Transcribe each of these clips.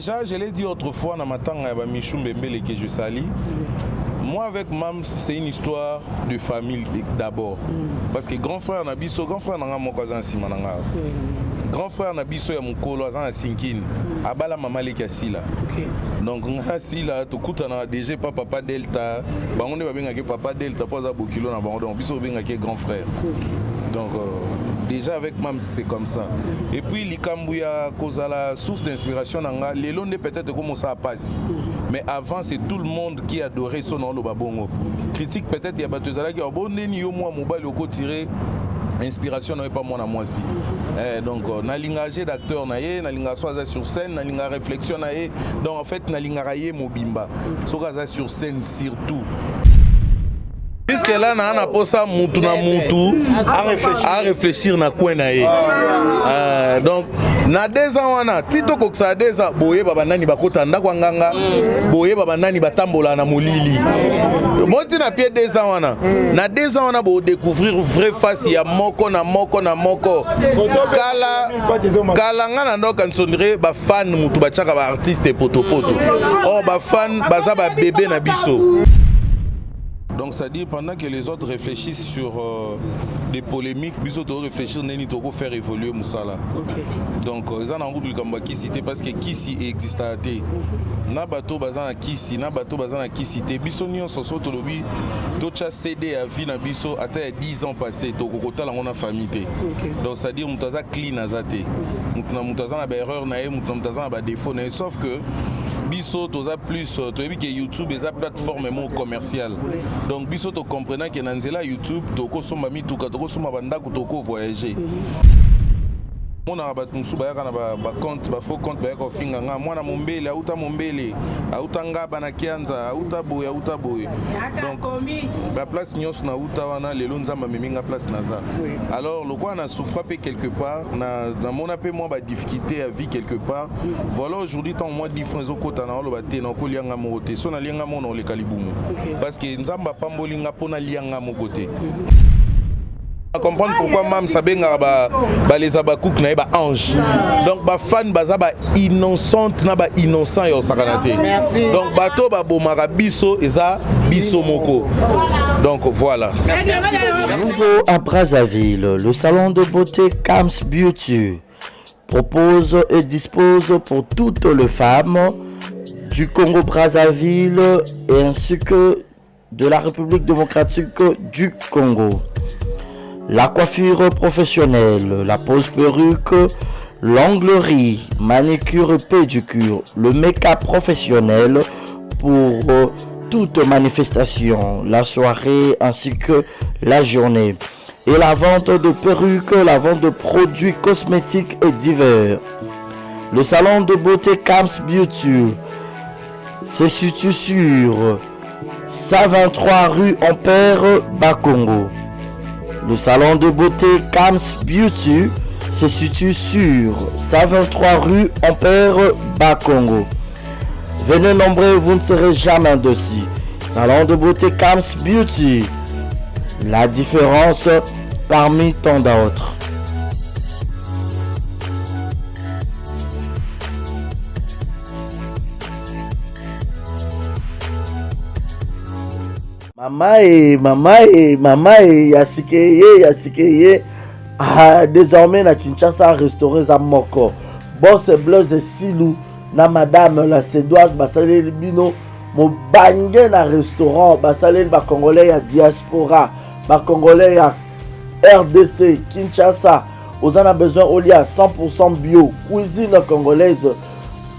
Déjà, je l'ai dit autrefois na matanga ya ba Michou Mbembele que je salue. Moi avec Mams, c'est une histoire de famille d'abord. Parce que grand frère na biso, grand frère na nga moko aza na nsima na nga. Grand frère na biso ya mokolo aza na Sinkini. Abala mama leki ya Sila. Donc nga Sila tokutanaka déjà pa papa Delta. Bango nde babengaki papa Delta po aza bokilo na bango. Donc biso tobengaki grand frère. Donc déjà avec Mams c'est comme ça. Et puis likambo ya kozala source d'inspiration na nga lelo nde peut-être komosala pasi. Mais avant, c'est tout le monde qui adorait son oloba bongo. Critique peut-être ya bato ezalaki bondeni yo mwa mobali okotire inspiration na ye pa mwana mwasi. Donc nalinga jeu d'acteur na ye, nalinga so aza sur scène, nalinga réflexion na ye. Donc en fait nalingaka ye mobimba soki aza sur scène surtout. Puisque là naa na posa mutu na mutu a réfléchir na coin na ye. Donc na 2 ans wana ti tokokisaka 2 ans, boyeba banani bakota ndako ya nganga, boyeba banani batambolaka na molili moti na pie. 2 ans wana, na 2 ans wana bodécouvrir vraie face ya moko na moko na moko. Kala kala nga na ndokanisa ondire bafan mutu batiaka baartiste potopoto or bafan baza babebe na biso. Donc c'est-à-dire, pendant que les autres réfléchissent sur des polémiques, biso to réfléchir ndeni toko faire évoluer musala. Donc eza na ngutu likambo ya kisi te, parce que kisi existaka te. Na bato baza na kisi, na bato baza na kisi te, biso nyonso so tolobi totya CD ya vie na biso ata ya 10 ans passé, tokokotala yango na famille te. Donc c'est-à-dire moto aza clean aza te, moto na moto aza na baerreur na ye, moto na moto aza na badéfaut na ye, sauf que biso toza plus toyebi ke YouTube eza plateforme moko commerciale. Donc biso tocomprenant ke na nzela ya YouTube tokosomba mituka, tokosomba bandako, tokovoyage. Monaka bato mosusu bayaka na bacompte, bafaux compte, bayaka kofinga nga mwana mombele, auta mombele, auta ngaba na kianza, auta boye, auta boye. Donc baplace nyonso nauta wana, lelo Nzambe amemi nga place naza. Alors lokola na souffra mpe quelque part, namona mpe mwa badifficulté ya vie quelque part, voilà, aujourd'hui ntango mwa 10 francs ezokota na oloba te, nakolianga moko te. So nalianga moko, na oleka libumu, parce que Nzambe apamboli nga mpo nalianga moko te. Comprendre pourquoi Mams abengaka baleza bakuke na ye baange. Donc bafan baza bainnocente na bainnocent ya osakana te. Donc bato babomaka biso eza biso moko. Donc voilà. Nouveau à Brazzaville, le salon de beauté Kams Beauty propose et dispose pour toutes les femmes du Congo-Brazzaville et ainsi que de la République démocratique du Congo. La coiffure professionnelle, la pose perruque, l'onglerie, manicure et pédicure, le make-up professionnel pour toute manifestation, la soirée ainsi que la journée. Et la vente de perruques, la vente de produits cosmétiques et divers. Le salon de beauté Kams Beauty se situe sur 123 rue Ampère Bakongo. Le salon de beauté Kams Beauty se situe sur 123 rue Ampère Bakongo. Venez nombreux, vous ne serez jamais déçus. Salon de beauté Kams Beauty. La différence parmi tant d'autres. Mama e, mama e, mama e, ya sike ye, ya sike ye. Ah, désormais na Kinshasa restaurant eza moko. Boss Blaise Silu na madame la Cédoise basaleli bino mobange na restaurant. Basaleli bacongolais ya diaspora, bacongolais ya RDC Kinshasa. Oza na besoin olia 100% bio, cuisine congolaise,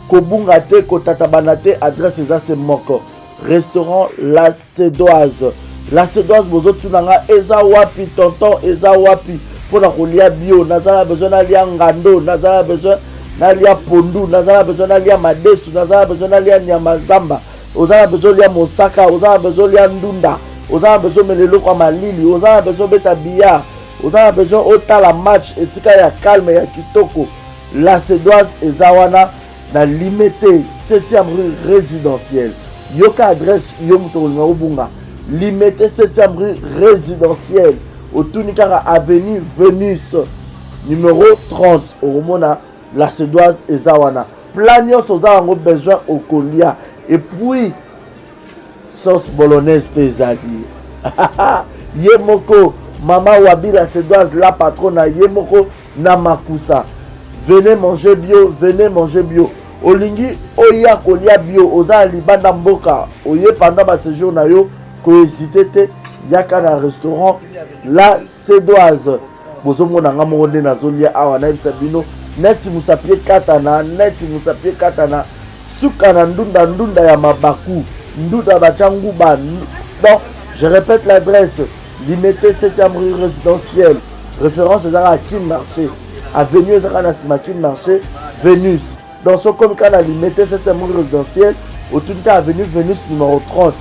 kobunga te, kotatabana te. Adresse eza se moko, restaurant La Cédoise. La Cédoise, bozotuna nga eza wapi? Tonton, eza wapi mpona kolia bio? Naza na besoin nalia ngando, naza na besoin nalia pondu, naza na besoin nalia madesu, naza na besoin nalia nyama zamba. Oza na besoin olia mosaka, oza na besoin olia ndunda, oza na besoin omela eloko ya malili, oza na besoin obeta billard, oza na besoin otala match esika ya calme, ya kitoko, La Cédoise eza wana na Limete, 7e rue Résidentielle. Yoka adresse, yo moto olinga obunga. Limete, 7e rue Résidentielle, otuni kaka avenue Venus numéro 30, okomona La Cédoise eza wana. Plat nyonso oza yango besoin okolia. Et puis sauce bolognaise mpe ezali. Ye moko mama Wabila Sedoise la patrona ye moko na makusa. Venez manger bio, venez manger bio. Olingi oya kolia bio, oza na libanda mboka, oye pendant ba séjour na yo, ko hésiter te, yaka na restaurant la Sedoise. Bozomona nga moko nde nazolia awa, nayebisa bino neti musapi ekatana, neti musapi ekatana, suka na ndunda ndunda ya mabaku, ndunda batya nguba. Donc, je répète l'adresse, Limete 7e rue résidentielle, référence ezaka Kin Marché, avenue ezaka na nsima Kin Marché, Venus. Donc soki okomi kaka na Limete 7e rue résidentielle, otuni kaka avenue Venus numéro 30,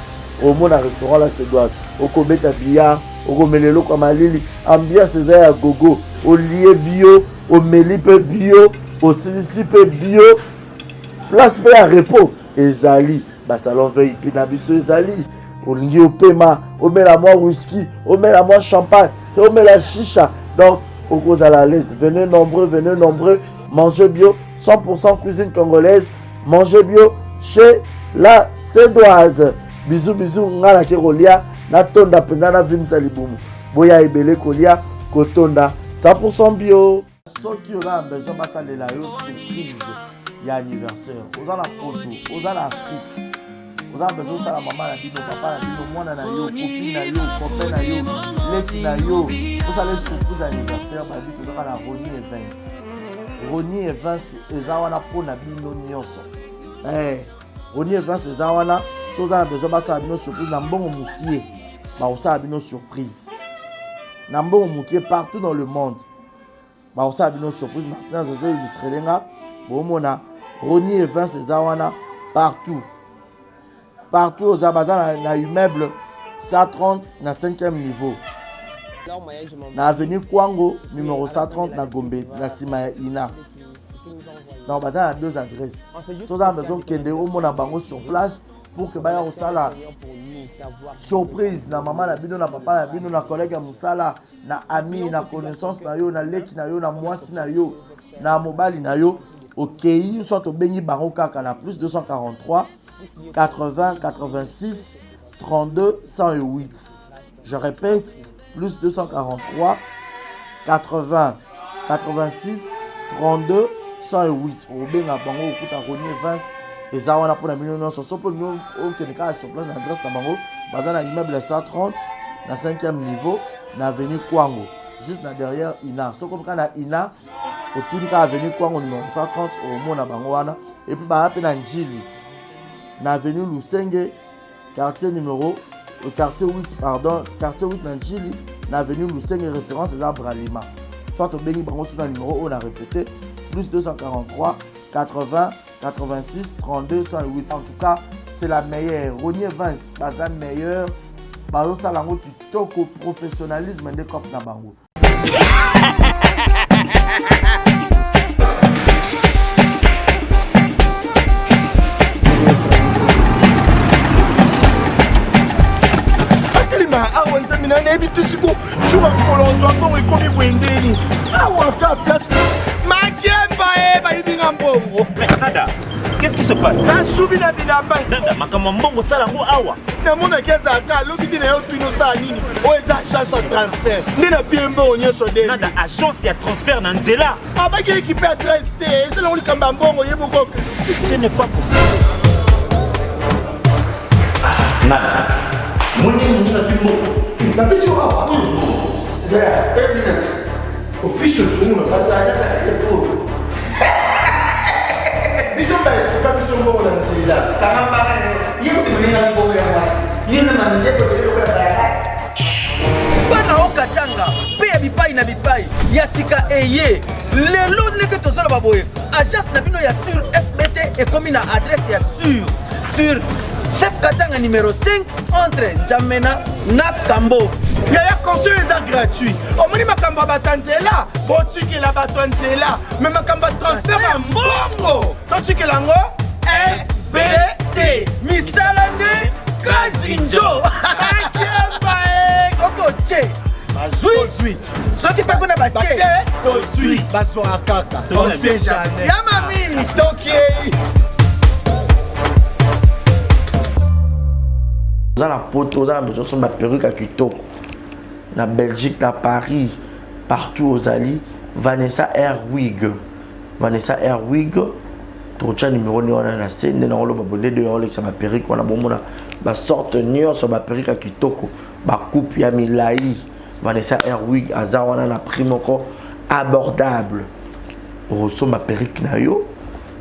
omona restaurant la Sedoise, okobeta billard, okomela eloko ya malili, ambiance eza ya gogo, olie bio, omeli mpe bio, osilisi mpe bio, place mpe ya repos ezali, basalon VIP na biso ezali. Olingi opema, omela mwa whisky, omela mwa champagne, omela shisha, donc okozala à l'aise. Venez nombreux, venez nombreux, mangez bio, 100% cuisine congolaise, mangez bio chez la Sedoise. Bisous bisous, nga nake kolia, natonda mpenza, navimisa libumu. Boya ebele kolia, kotonda 100% bio. Soki oza na besoin basalela yo surprise ya anniversaire, oza na poto, oza na Afrique, oza na besoin osala mama na bino, papa na bino, mwana na yo, copine na yo, copain na yo, leki na yo, osala surprise ya anniversaire, babi tozaka na Rony Events. Rony Events eza wana mpo na bino nyonso. Rony Events eza wana, so oza na besoin basala bino surprise na mbongo mokie, bakosala bino surprise na mbongo mokie partout dans le monde, bakosala bino surprise. Martin azo illustrele nga, bomona Rony Events eza wana partout partout. Oza baza na immeuble 130 na 5e niveau, na avenue Kwango numéro 130 na Gombe, na nsima ya Ina. Donc baza na deux adresses. Soza na besoin okende omona bango sur place pour que baya kosala surprise na mama na bino, na papa na bino, na collègue ya mosala, na ami, na connaissance na yo, na leki na yo, na mwasi na yo, na mobali na yo. Okei soit obengi bango kaka na plus 243 80 86 32 108. Je répète, plus 243 80 86 32 108. Obenga bango, okuta Rony Evans eza wana mpona bino nyonso. So mpo bino okende kaka sur place na adresse na bango, baza na immeuble 130 na 5e niveau, na avenue Kwango, juste na derrière Ina. Soki okomi kaka na Ina, otuni kaka avenue Kwango numéro 130, omona bango wana. Et puis baza mpe na Njili, na avenue Lusenge, quartier numéro quartier 8, pardon, quartier 8 na Njili, na avenue Lusenge, référence eza Bralima. Soit obengi bango so na numéro oyo na répété, plus 243 80 86 32 108. En tout cas, c'est la meilleure. Rony Evans baza meilleur, bazosala yango kitoko, professionnalisme nde cop na bango. Atelema awa, nzambe na nayebi te siko jour ya mokolo ozwa mbongo ekomi boye ndeni awa ka place makiemba e bayibi nga mbongo. Nada, qu'est-ce qui se passe? Nasubi na bilamba. Nada, makambo ya mbongo osala yango awa. Namonaki azalaka alobi te na yo, tuni osala nini? Oyo eza agence ya transfert nde na pie mbongo nyonso de. Nada, agence ya transfert na nzela? Abaki ekipe adresse te, ezalango likambo ya mbongo ye moko. Ce n'est pas possible. Nada, moni moninga azwi mbongo. Napesi yo awa opiso tunu na bato biso baetuka biso mbongo na nzela. Kanga mbanga na yo. Ye kutu moninga mbongo ya mwasi. Yo na mandeko na yo lokola bayakasi. Bana o Katanga mpe ya bipai na bipai ya sika eye lelo ndenge tozoloba boye, agence na bino ya sur FBT ekomi na adresse ya sur chef Katanga numéro 5 entre N'Djamena na Kambo. Yaya, conseil eza gratuit. Omoni makambo ya bato ya nzela, botikela bato ya nzela, me makambo ya transfert ya mbongo totikela yango FBT. Misala nde kazinjo. Akiemba e. Soki otie bazwi. Tozwi. Soki mpe kuna batie, tozwi. Bazwaka kaka. On sait jamais. Ya mami. Tokiei. Oza na poto, oza na besoin osomba perruque ya kitoko na Belgique, na Paris, partout ozali, Vanessa Airwig, Vanessa Airwig, tokotya numero nde wana na se nde nakoloba bonde de olekisa baperruque wana, bomona basorte nyonso baperruque ya kitoko, bacoupe ya milai. Vanessa Airwig aza wana na prix moko abordable. Okosomba perruque na yo,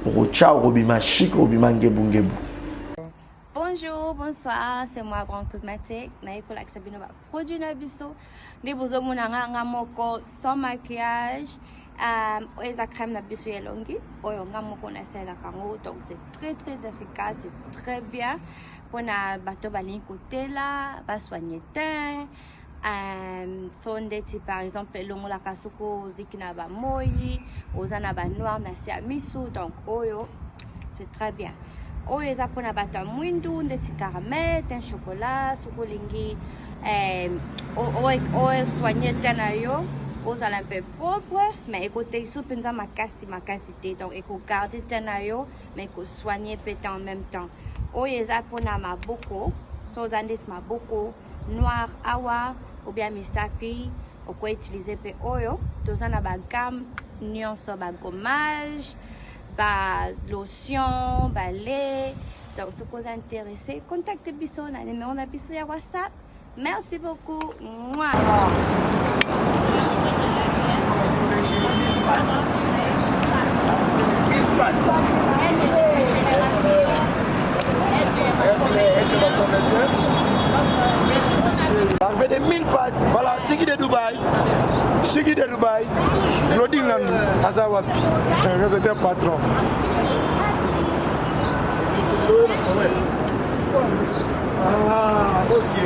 okotya, okobima chic, okobima ngebungebu. Bonjour, bonsoir, c'est moi Grand Cosmétique. Naye kolakisa bino ba produit na biso. Nde bozomona nga nga moko sans maquillage. Oyo eza crème na biso ya elongi oyo nga moko nasalelaka yango, donc c'est très très efficace, c'est très bien mpona bato balingi kotela basoigne teint. So ndeti par exemple elongolaka soki oziki na bamoi, oza na banoir na se ya misu, donc oyo c'est très bien. Oyo eza mpona bato ya mwindu ndeti caramel, teint chocolat. Soki olingi osoigne teint na yo, ozala mpe propre, mais ekotelisa mpenza makasi makasi te, donc ekogarde teint na yo mais ekosoigne mpe teint en même temps. Oyo eza mpona maboko, so oza ndeti maboko noir awa ou bien misapi, okoutilize mpe oyo. Toza na bagamme nyonso, bagommage, balotion, balait. Donc soki oza intéressé, contacte biso na numéro na biso ya WhatsApp. Merci beaucoup. Mouah. L'arrivée de 1000 pattes. Voilà, Chiki de Dubaï. Chiki de Dubaï. Glody Ngandou, Azawapi. C'était patron. Ah, ok.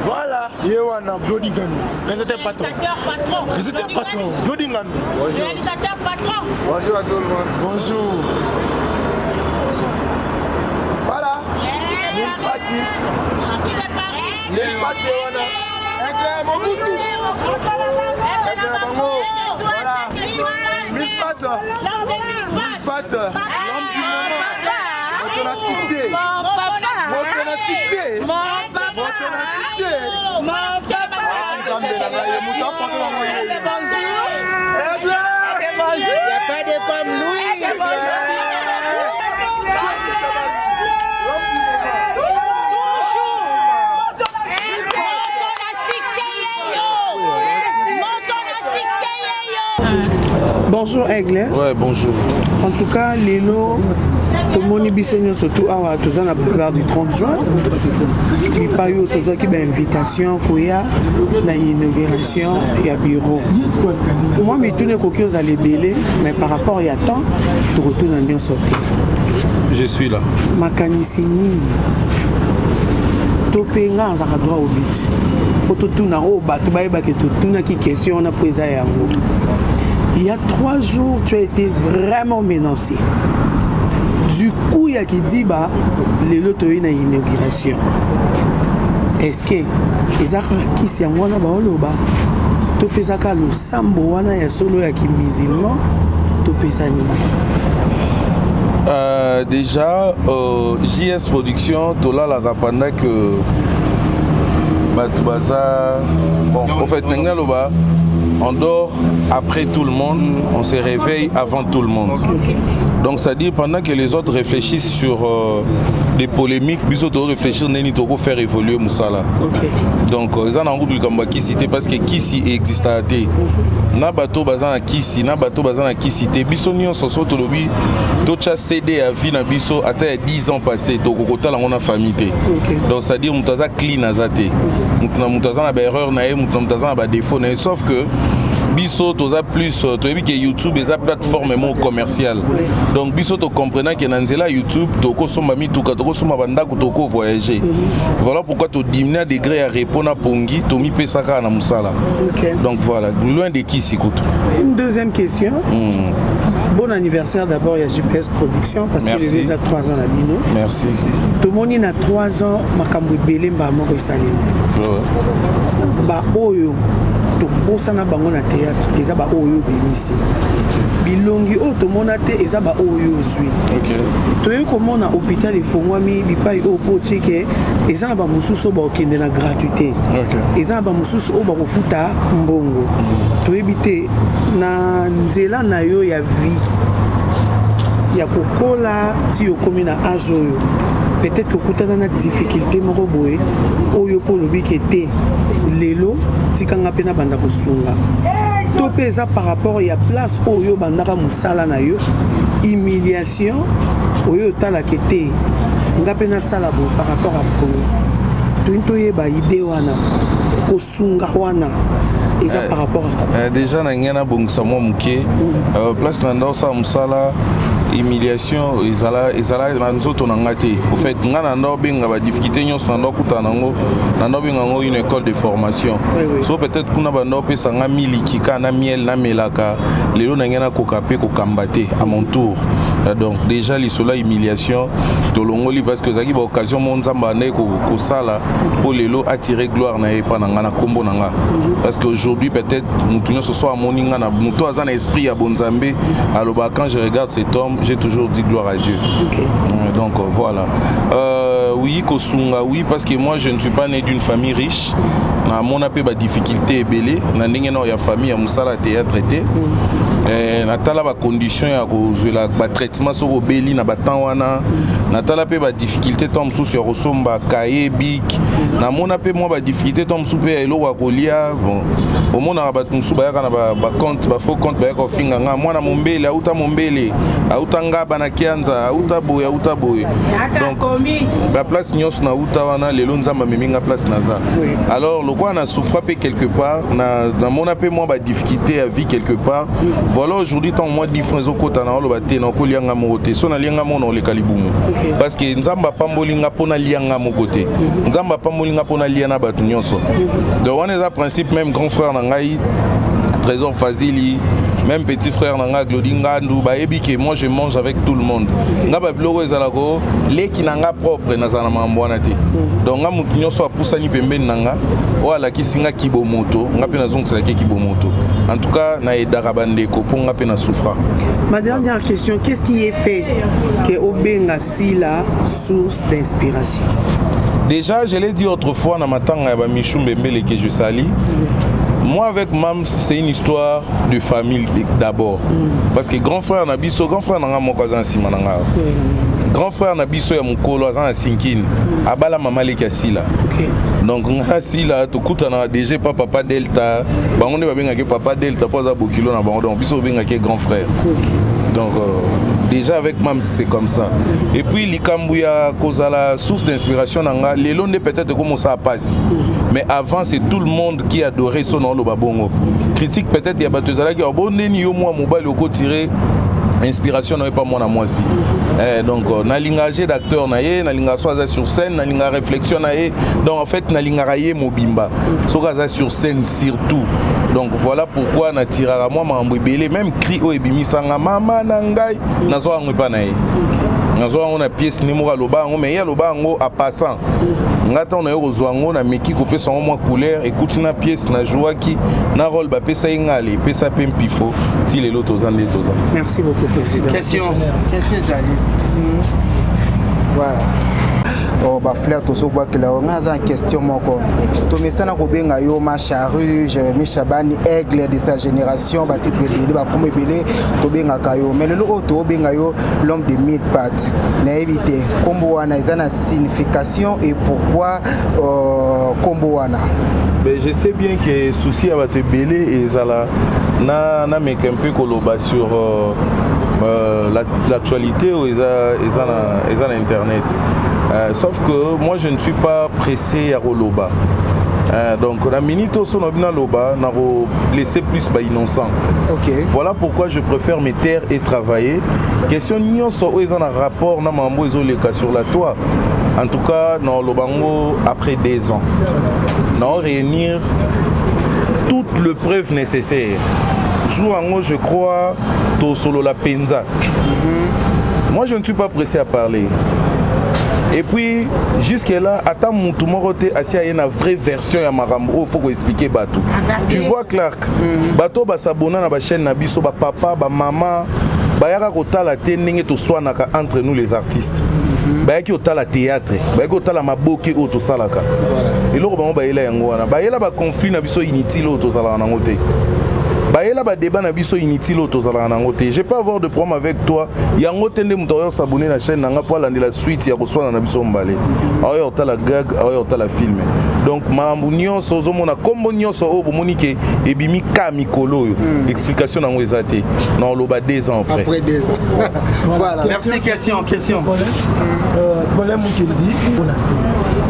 Voilà, Yewana, Glody Ngandou. Réalisateur patron. Réalisateur patron. Réalisateur patron. Glody Ngandou. Bonjour. Réalisateur patron. Bonjour à tout le monde. Bonjour. Voilà. Mille pattes. Mille pattes, Yewana. Aigle Mobutu. Aigle Bango. Voilà. Mille pattes. Mille pattes. L'homme du moment. Moto na succès. Moto na succès. Moto na succès. Nzambe na ngai, moto apaka bango ye. Aigle. Il n'y a pas de comme lui. Bonjour Aigle. Ouais, bonjour. En tout cas, lelo tomoni biso nyonso tu awa toza na boulevard du 30 juin, bipai oyo tozwaki bainvitation koya na inauguration ya bureau. Mwa mituna ekoki ozala ebele, mais par rapport ya temps tokotuna nyonso te. Je suis là. Makanisi nini to mpe nga azalaka droit au but, fo totuna oyo bato bayebaki totunaki question wana mpo eza yango. Il y a 3 jours, tu as été vraiment menacé. Du coup, ya kidiba, lelo toyi na inauguration. Est-ce que eza kaka kisi yango wana baoloba, topesaka losambo wana ya solo ya kimusulman, topesa nini? Déjà, JS Production, tolalaka pendant que bato baza. Bon, en fait, ndenge naloba, on dort après tout le monde, on se réveille avant tout le monde. Donc, c'est-à-dire, pendant que les autres réfléchissent sur des polémiques, biso to réfléchir neni toko faire évoluer mosala. Donc, eza nango likambo ya kisi te, parce que kisi existaka te. Na bato baza na kisi, na bato baza na kisi te, biso nyonso so tolobi totya CD ya vie na biso ata ya 10 ans passé, tokokotala yango na famille te. Donc, c'est-à-dire, moto aza clean aza te, moto na moto aza na baerreur na ye, moto na moto aza na badéfaut na ye, sauf que biso toza plus toyebi ke YouTube eza plateforme moko commerciale. Donc biso tocomprenant ke na nzela ya YouTube tokosomba mituka, tokosomba bandako, tokovoyage. Voilà pourquoi todiminuer degré ya repos na pongi, tomipesa kaka na mosala. Donc voilà, loin de kisi kutu. Une deuxième question. Bon anniversaire d'abord ya GPS Production parce que Merci. lelo eza 3 ans na bino. Merci. Tomoni na 3 ans makambo ebele mbala moko esalemi. Baoyo tobosana bango na théâtre eza baoyo obimisi. Bilongi oyo tomona te eza baoyo ozwi. Toyei komona hôpital efongwami bipai oyo mpo otie ke eza na bamosusu oyo bakokende na gratuité. Eza na bamosusu oyo bakofuta mbongo. Toyebi te na nzela na yo ya vie ya kokola ti okomi na age oyo, peut-être okutana na difficulté moko boye oyo mpo olobi ke te, lelo tikanga mpe nabanda kosunga, to mpe eza par rapport ya place oyo obandaka mosala na yo, humiliation oyo otalaka te, nga mpe nasala boye par rapport à boye. Toyini toyeba idée wana, kosunga wana eza par rapport à quoi? Déjà na ngai nabongisa mwa moke place na nda osala mosala, humiliation ezala na nzoto na nga te. Au fait, nga na nda obenga badifficulté nyonso na nda okutana nango, na nda obenga yango une école de formation. So peut-être kuna banda opesa nga miliki kaka na miel namelaka, lelo na ngai nakoka mpe kokamba te à mon tour. Donc déjà lisolo ya humiliation tolongoli, parce que ezalaki baoccasion mo Nzambe andaki kosala mpo lelo atire gloire na ye epa na nga, na nkombo na nga, parce que aujourd'hui peut-être motu nyonso so amoni nga na moto aza na esprit ya bonzambe alobaka: quand je regarde cet homme, j'ai toujours dit gloire à Dieu. Donc voilà. Oui, kosunga, oui, parce que moi je ne suis pas né d'une famille riche. Namona mpe badifficulté ebele na ndenge nao ya famille, ya mosala ya théâtre te. Natala bacondition ya kozwela batraitement soki obeli na batemps wana. Natala mpe badifficulté ntango mosusu ya kosomba cahier, bic. Namona mpe mwa badifficulté ntango mosusu mpe ya eloko ya kolia. Bon, omonaka bato mosusu bayaka na bacompte, bafaux compte, bayaka kofinga nga mwana mombele, auta mombele, auta ngaba na kianza, auta boye, auta boye. Donc baplace nyonso nauta wana, lelo Nzambe amemi nga place naza. Alors lokola na souffra mpe quelque part, namona mpe mwa badifficulté ya vie quelque part, voilà, aujourd'hui ntango mwa 10 francs ezokota na oloba te, nakolia nga moko te. So nalia nga moko, na oleka libumu, parce que Nzambe apamboli nga mpo nalia nga moko te, Nzambe apamboli nga mpo nalia na bato nyonso. Donc wana eza principe. Même grand frère na ngai Trésor Fazili, même petit frère na nga Glodi Ngandu, bayebi ke moi je mange avec tout le monde. Nga babiloko ezalaka leki na nga propre, nazala na makambo wana te. Donc nga motu nyonso apusani pembeni na nga, oyo alakisi nga kibomoto, nga mpe nazongiselaki kibomoto. En tout cas nayedaka bandeko mpo nga mpe na souffra. Ma dernière question, qu'est-ce qui est fait que obenga Sila source d'inspiration? Déjà, je l'ai dit autrefois na matanga ya bamichou Mbembele que je sali. Moi avec Mams, c'est une histoire de famille d'abord. Parce que grand frère na biso, grand frère na nga moko aza na nsima na nga. Grand frère na biso ya mokolo aza na Sinkini. Abala mama leki ya Sila. Donc nga Sila tokutana déjà pa papa Delta. Bango nde babengaki papa Delta mpo aza bokilo na bango. Donc biso babengaki grand frère. Donc déjà avec Mams c'est comme ça. Et puis likambo ya kozala source d'inspiration na nga, lelo nde peut-être komosala pasi. Mais avant, c'est tout le monde qui adorait so na oloba bongo. Critique peut-être ya bato ezalaki obondeni yo mwa mobali okotire inspiration na ye pa mwana mwasi. Donc nalingaka jeu d'acteur na ye, nalingaka so aza sur scène, nalingaka réflexion na ye. Donc en fait nalingaka ye mobimba soki aza sur scène surtout. Donc voilà pourquoi natiraka mwa makambo ebele. Même cri oyo ebimisanga mama na ngai, nazwa yango epa na ye, nazwa yango na pièce nde moko aloba yango. Mais ye aloba yango en passant, nga ntango naye kozwa yango, nameki kopesa yango mwa couleur ekuti na pièce najouaki na rôle bapesa ye ngale, epesa mpe mpifo ti lelo toza nde toza. Merci beaucoup, président. Question, question ezali, voilà. Oh, bafleur tozobwakela yo. Ngai aza na question moko. Tomesana kobenga yo Macharu, Jérémi Chabani, aigle de sa génération, batitre ebele, bakomo ebele tobengaka yo. Mais lelo oyo tobenga yo l'homme de mille pattes. Nayebi te nkombo wana eza na signification et pourquoi nkombo wana? Mais je sais bien que souci ya bato ebele ezala na nameka mpe koloba sur l'actualité oyo eza na internet. Sauf que moi je ne suis pas pressé ya koloba. Donc na minute oyo so na bino aloba, na laisser plus bainnocent. Voilà pourquoi je préfère me taire et travailler. Question nyonso oyo eza na rapport na makambo ezoleka sur la toile, en tout cas na oloba yango après 2 ans, na réunir toutes les preuves nécessaires. Jour yango, je crois. Tosolola penza. Moi, je ne suis pas pressé à parler. Et puis, jusque là, ata mutu moko te asi aye na vraie version ya makambo oyo faut ko expliquer bato. Tu vois Clark, bato basabona na ba chaîne na biso, ba papa, ba mama, bayaka kotala te ndenge toswanaka entre nous les artistes. Bayaki kotala théâtre, bayaki kotala maboke oyo tosalaka. Eloko bango bayela yango wana, bayela ba conflit na biso inutile oyo tozalaka nango te. Bayela ba débat na biso inutile oyo tozalaka nango te. Je peux avoir de problème avec toi, yango te nde moto akoya s'abonner na chaîne na nga mpo alandela suite ya koswana na biso mbale. Aoya kotala gag, aoya kotala film. Donc makambo nyonso ozomona, nkombo nyonso oyo bomoni ke ebimi ka mikolo oyo, explication nango eza te na oloba 2 ans après. Après 2 ans, voilà. Merci. Question, question. Problème Mukendi,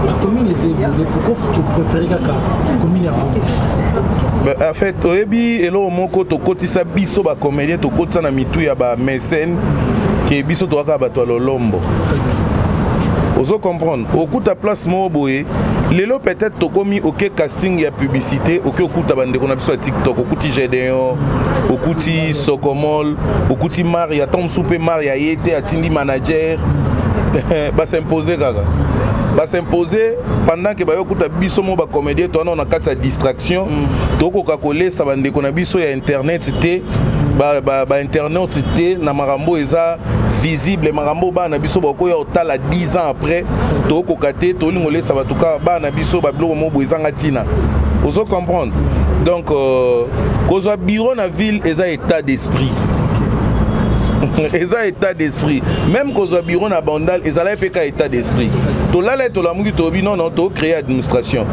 la commune eza ebele, pourquoi préféré kaka commune ya Ben, en fait, oyebi eloko moko, tokotisa biso bacomédien, tokotisa na mitu ya bamécène ke biso tokaka bato ya lolombo. Ozo comprendre, okuta place moko boye lelo, peut-être tokomi oke casting ya publicité, oke okuta bandeko na biso ya TikTok, okuti Gedeon, okuti Sokomol, okuti Maria, ntango mosusu mpe Maria ye te, atindi manager, basimpose kaka, basimpose pendant ke bayokuta biso mo bacomédien towana na kati ya distraction. Tokoka kolesa bandeko na biso ya internet te, bainternet te na makambo eza visible, makambo bana na biso bakoya kotala 10 ans après. Tokoka te, tolingo olesa bato kaka bana na biso babiloko mo boye ezanga ntina. Ozo comprendre? Donc kozwa bureau na ville eza état d'esprit, eza état d'esprit. Même kozwa bureau na Bandal ezalaki mpe ka état d'esprit. Tolala, tolamuki, toyebi non, non, tocréer administration.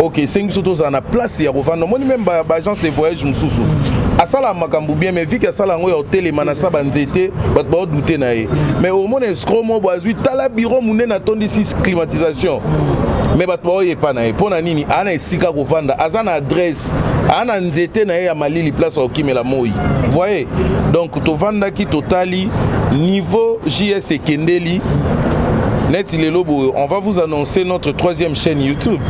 Ok, esengi biso tozala na place ya kovanda. Omoni, même baagence de voyage mosusu asala makambo bien, mais viki asala yango ya kotelema na sa banzete, bato baodute na ye. Mais omona escroc mo bo azwi, tala bureau monene, atondisi climatisation, mais bato baoyepa na ye. Mpo na nini? Aa na esika kovanda, aza na adresse, aa na nzete na ye ya malili, place akokimela moi. Voye, donc tovandaki, totali niveau JS ekendeli neti lelo boye. On va vous annoncer notre troisième chaîne YouTube.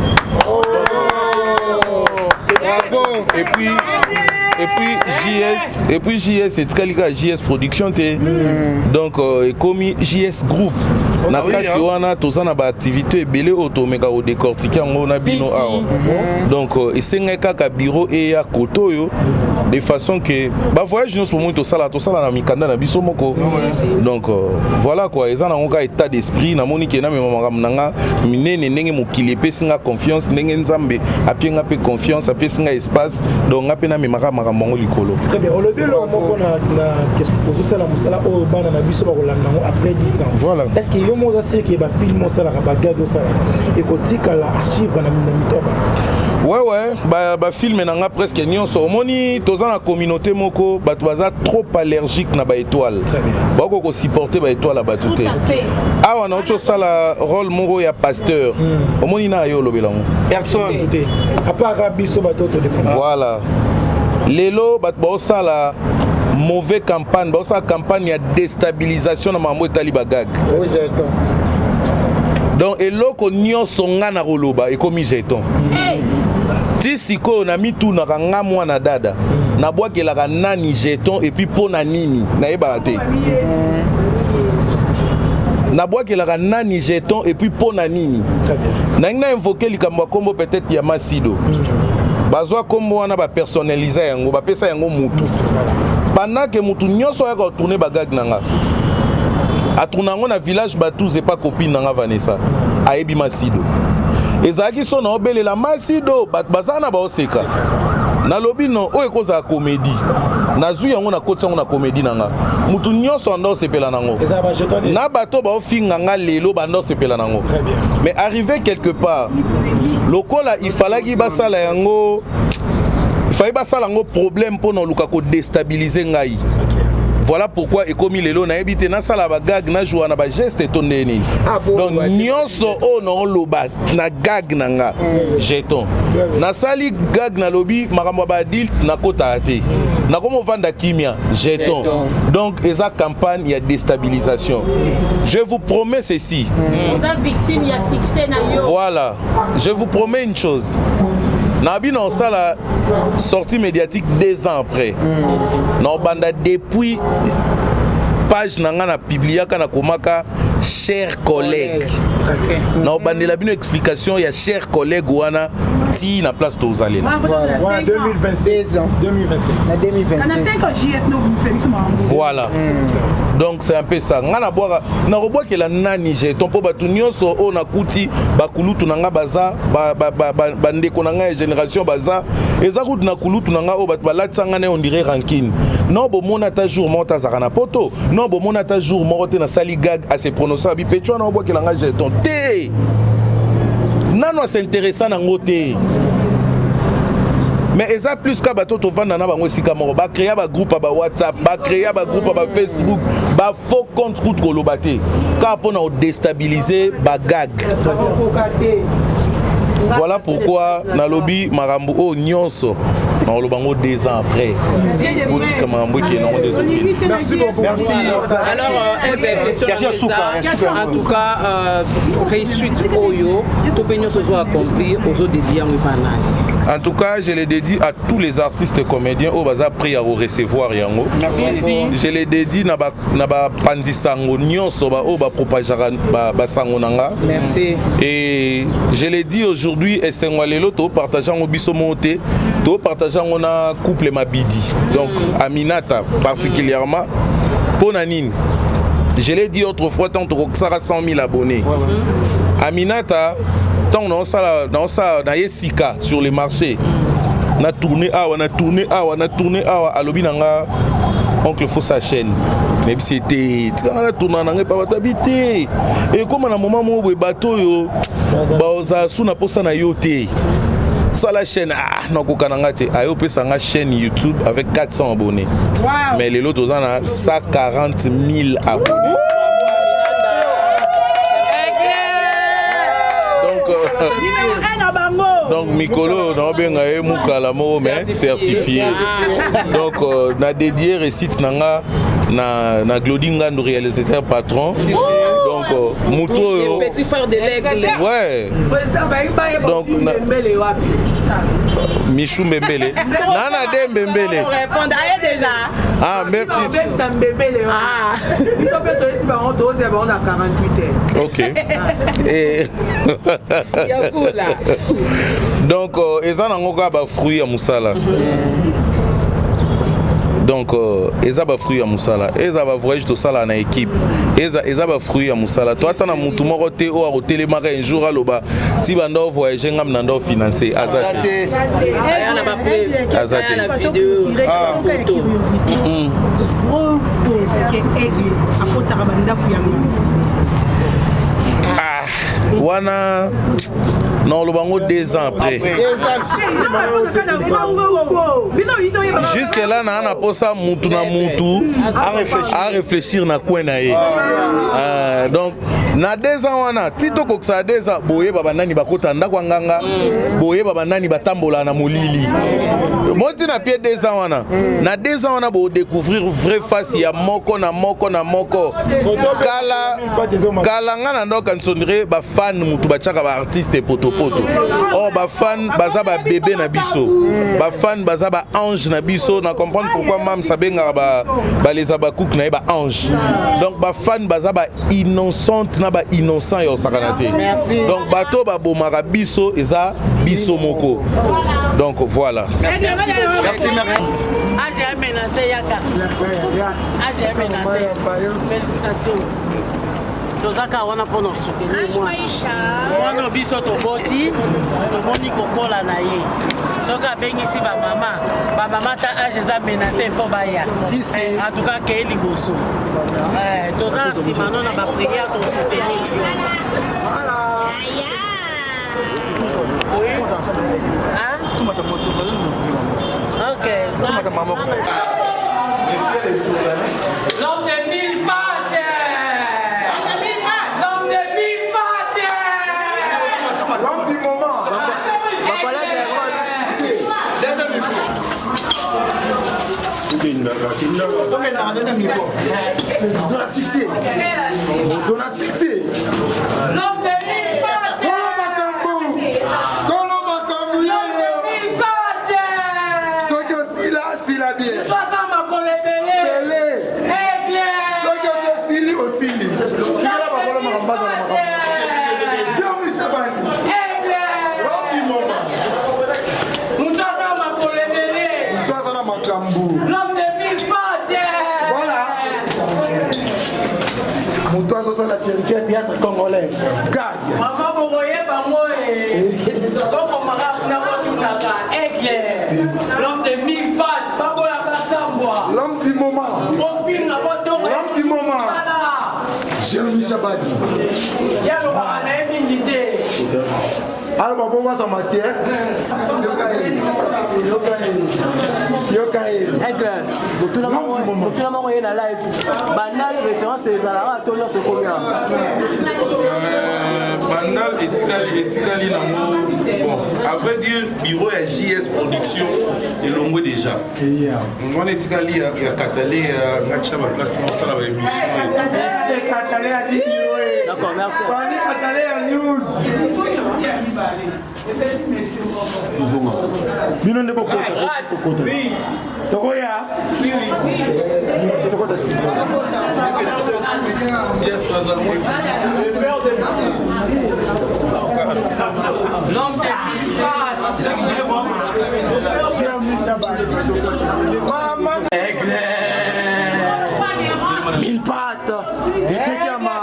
Et puis JS etikali kaka JS Production te, donc ekomi JS Group. Na kati wana toza na baactivité ebele oyo tomeka kodécortiquer yango na bino awa. Donc esengaki kaka bureau eya kote oyo, de façon que bavoyage nyonso bomoi tosala, tosala na mikanda na biso moko. Donc voilà quoi, eza nango kaka état d'esprit. Namoni ke namema makambo na nga minene, ndenge mokili epesi nga confiance, ndenge Nzambe apie nga mpe confiance, apesi nga espace, donc nga mpe namemaka makambo yango likolo. Très bien. Olobi eloko moko na ozosala mosala oyo bana na biso bakolanda yango après 10 ans. Voilà. Est ce que yo moko oza sûr ke bafilm osalaka, bagag osalaka, ekotikala archive na mito ya bato? Ouais, bafilm ba na nga presque nyonso. Omoni, toza na communauté moko, bato baza trop allergique na baétoile, bakoki kosupporter baétoile ya bato te. Awa nauti osala rôle moko ya pasteur, omoni na yo olobela yango. Personne te, à part biso bato todefendre. Voilà, lelo bato baosala mauvais campagne, baosala campagne ya déstabilisation na makambo etali bagag. Donc eloko nyonso nga na koloba ekomi jeton. Ti sikoyo na mitunaka, nga mwana dada, nabwakelaka nani jeton et puis mpo na nini? Nayebaka te nabwakelaka nani jeton et puis mpo na nini. Nangi na invoke likambo ya nkombo peut-être ya Masido, bazwa nkombo wana, bapersonnalisa yango, bapesa yango mutu, pendant ke mutu nyonso ayaka kotourner bagag na nga, atourne yango na village Batuze epa copine na nga Vanessa, ayebi Masido. Ezalaki so na obelela Masido, bato baza na baoseka. Nalobi non, oyo ekozala comédie. Nazwi yango, nakoti yango na comédie na nga, mutu nyonso anda osepela nango, na bato baofinga nga lelo banda osepela nango. Mais arrivé quelque part, lokola ifalaki basala yango, ifali basala yango problème mpo na oluka kodéstabiliser ngai. Voilà pourquoi ekomi lelo nayebi te nasala bagag, najua na bageste to nde nini. Donc nyonso oyo naoloba na gag na nga, jeton. Nasali gag, nalobi makambo ya baadulte, nakotaka te, nakomi ovanda kimia, jeton. Donc eza campagne ya déstabilisation, je vous promets ceci. Oza victime ya succès na yo. Voilà, je vous promets une chose. Na bino osala sortie médiatique 2 ans après. Na banda depuis page na nga na publiaka, na komaka "Cher collègue". Na obandela bino explication ya "Cher collègue" wana ti na place tozalela. Voilà, 2027. 2027. Na 2027. Voilà, donc c'est un peu ça. Nga nabwaka, nakobwakela nani jeton? Mpo bato nyonso oyo nakuti, bakulutu na nga baza, bandeko na ngai ya génération baza. Eza kutu na kulutu na ngai oyo bato balatisa ngai na on dirait rancune. Non, bomona ata jour moko te azalaka na poto. Non, bomona ata jour moko te nasali gag ase prononce abi petu wana obwakela ngai jeton te. Nano as'intéressa nango te, mais eza plus ka bato tovanda na bango esika moko, bacréa bagroupe ya baWhatsApp, bacréa bagroupe ya baFacebook, bafaux compte kutu koloba te, kaka mpona kodéstabiliser bagag. Voilà pourquoi nalobi makambo oyo nyonso nakoloba ngo 2 ans après. Botika makambo ekende nango nde ezokende. Merci beaucoup. Merci. Alors, question Question eza, suka, en tout cas, réussite oyo to mpe nyonso ozo accomplir, ozodédier yango epa nani? En tout cas, je le dédie à tous les artistes comédiens oyo baza prêt à recevoir yango. Je le dédie na bapanzi sango nyonso oyo bapropageaka basango na nga. Merci. Et je l'ai dit aujourd'hui, esengo ya lelo topartage yango biso moko te, topartage yango na couple Mabidi, donc Aminata particulièrement. Mpo na nini? Je l'ai dit autrefois, tant tokokisaka 100 000 abonnés, Aminata, ntango naosala na ye sika sur le marché, na tourné awa, na tourné awa, na tourné awa, alobi na nga: "Oncle, faut sa chaîne." Nayebisi ete tikanga na tourna na ngai pa bato abi te. Ekóma na moment moko boye, bato oyo bazala su na posa na yo te. Sala chaîne. Ah, nakoka na nga te. Aye opesa nga chaîne YouTube avec 400 abonnés. Mais lelo toza na 140 000 abonnés. Donc mikolo naobenga ye mokala moko mais certifié. Donc na dédié réussite na nga na Glodi Ngandu, réalisateur patron. Donc moto oyo Petit frère de l'aigle. Ouais. Donc, Michou Mbembele nana de Mbembele. Répondre aye déjà. Ah, mais obebisa Mbembele wana, biso mpe toyesi bango, tozela bango na 48 heures. Ok. Et Yakula. Donc eza nango kaka bafruit ya mosala. Donc eza bafruit ya mosala, eza bavoyage tosala na équipe, eza bafruit ya mosala. To ata na mutu moko te oyo akotelemaka un jour aloba ti banda ovoyage, ngam na nda ofinance. Aza te. Aya na bapreuve. Aza te. Aya na video, photo. Vrai ou faux ke Aigle akotaka bandako ya nganga? Ah, wana naoloba yango 2 ans après. Jusque là naa na posa mutu na mutu aréfléchir na coin na ye. Ah, donc na 2 ans wana, ti tokokisaka 2 ans, boyeba banani bakota ndako ya nganga, boyeba banani batambolaka na molili. Moti na pie 2 ans wana, na 2 ans wana bodécouvrir vraie face ya moko na moko na moko. Kala kala nga na ndoka nsondire bafan mutu batiaka baartiste potopoto. Or bafan baza babebe na biso, bafan baza baange na biso. Na comprendre pourquoi mam sabengaka baleza bakuke na ye baange. Donc bafan baza bainnocente na bainnocent ya osakana te. Donc bato babomaka biso eza biso moko. Donc voilà. Merci, merci. Age menacé yaka. Age menacé. Félicitations. Tozaka wana mpona osoutenir mwana biso. Toboti, tomoni kokola na ye. Soki abengisi bamama, bamama ata age eza menacé, faut baya. En tout cas, keye liboso, toza na nsima no na baprière, tosoutenir yo. Oui. Hein? Ok. L'homme de mille pattes! L'homme de mille pattes! L'homme du moment. Deuxième micro. Tokendaka deuxième micro. Tona succès. Tona succès. L'homme de mille pattes! Kolo makambo. Kolo makambo yeyo. Moto azosala fierté ya théâtre congolais. Gag. Mama bokoyeba ngo e. Bokomaka kuna botunaka aigle. L'homme de mille pattes, babola basambwa. L'homme du moment. Bofinga botonga. L'homme du moment. Jérémy Chabani. Yalobaka na ye mingi te. Aloba bongo aza matière. Yoka ye. Yoka ye. Yoka ye. Aigle, motuna moko ye na live. Bandal référence ezalaka to nyonso ekomi awa. Bandal etikali etikali nango bon à vrai dire bureau ya JS production elongwe déjà wana etikali ya katale ya ngatia ba place na osala ba émission. D'accord, merci. Katale ya news. Bino nde bokota kokota. Tokoya. Tokota si. Yes, Mama. Mille pattes. Etekama.